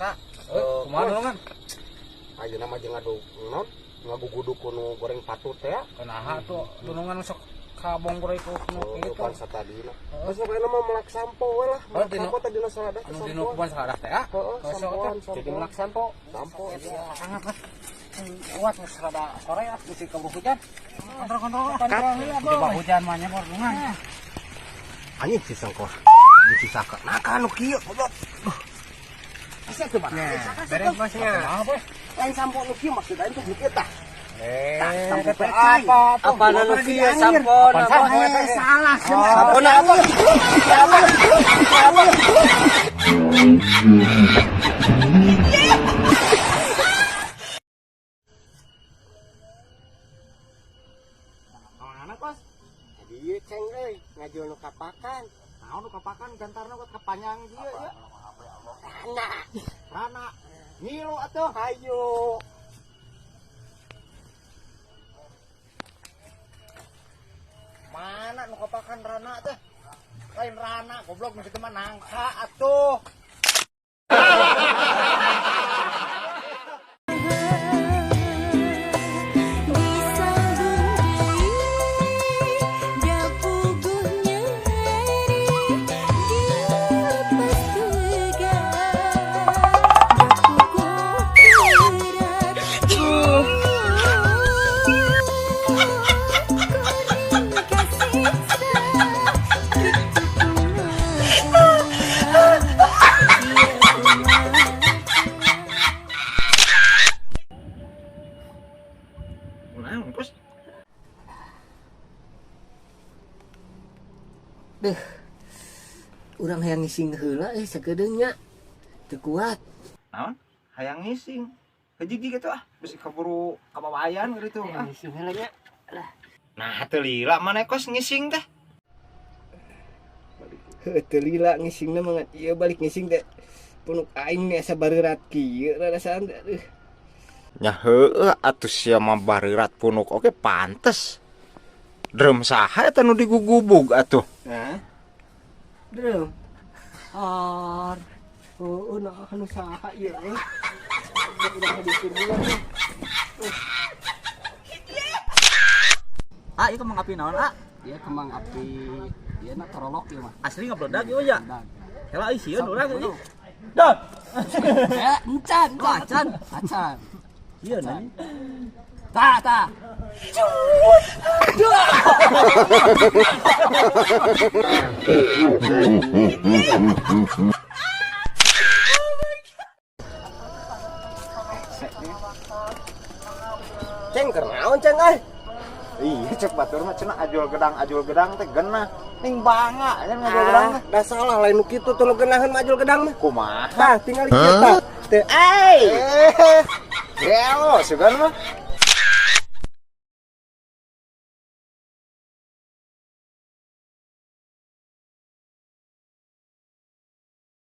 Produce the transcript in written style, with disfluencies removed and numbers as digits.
Saka. Kumaha nulungan? Ayeuna mah jeung ngadu non ngaguguduk nu goreng patut teh ya. Kunaha tuh tulungan sok ka bonggore ku nu Oh, kitu. pan satadina. Terus pokoknya mah melak sampo we lah. Oh, Melak dino- sampo tadi saladah teh Anu dinu sampoan. kuban salah teh ah. Heeh, Sok sampoan, teh. sampoan. Jadi melak sampo. Sampo. Iya, sangat lah. Kuat geus rada sore ah bisi kabur hujan. Kontrol-kontrol. Coba hujan mah nya bornungan. Anjing si sangko. Di si Saka. Nah kan nu kieu goblok. Asa teu mah. Beres masnya. Kumaha boy? Lain sampo nu kieu maksud aing tuh nu kieu tah. Eh, sampo teh pecai. apa tuh? Apa nu kieu sampo Apaan sampo eta? Salah, Sampo apa? Apa? Mana kos? Jadi ieu ceng euy, ngajual nu kapakan. Naon nu kapakan gantarna kok kapanjang kieu ya. Rana. Rana. Ngilu atuh. Ayo. Mana nu kapakan rana teh? Lain rana goblok nu kitu mah nangka atuh. Naon kos? Duh. Urang hayang ngising heula sakedeung nya. Teu kuat. Naon? Hayang ngising. Hejigi gitu ah, bisi keburu kabawayan gitu ah. Ngising heula nya. Nah, teu lila maneh kos ngising teh. Heuh teu lila ngisingna mah ieu balik ngising teh. Punuk aing nih asa bareurat kieu rarasaan teh. Aduh. Nya heueuh atuh sia mah bareurat punuk oge pantes. Drum saha eta nu digugubug atuh. Hah? Drum. Har. Oh, nah anu saha ieu euy. Urang hadirkeun heula nya. Ah, ieu kembang api naon ah? Ieu kembang api ieu na torolok ieu mah. Asli ngabledag ieu ya. Heula euy sieun urang euy. Don. Eh, encan, encan. Acan, acan. Sieun anjing. Tah, tah. Ceng keur naon ceng euy? Iya cek batur mah cenah ajul gedang teh genah. Ning bangga nya ngajul gedang teh. Dah salah lain nu kitu tuh nu geunaheun mah ajul gedang mah. Kumaha? Tah tinggal kieu tah. Teu ai. Gelo sugan mah.